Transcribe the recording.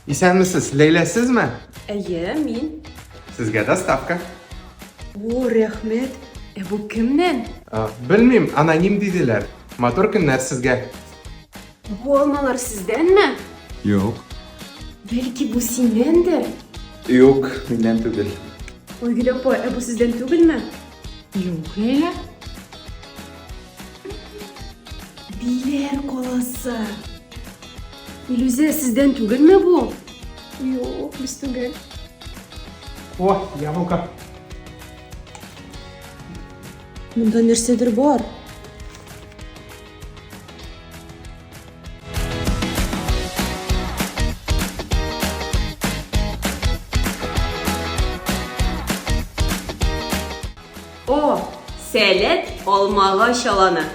Исәнмесез, Ләйлә сезме? Әйе, мин. Сезгә доставка. О, рәхмәт. Ә бу кемнән? Белмим, аноним диделәр. Матур көннәр сезгә. Бу алмалар сездәнме? Юк. Бәлки бу синнәндер? Юк, миннән түгел. Айгөл апа, ә бу сездән түгелме? Юк, Ләйлә. Биләр каласы. Илүзә, сездән түгелме бу? Юк, без түгел. О, яблоко. Монда нәрсәдер бар. О, Сәләт алмагач аланы.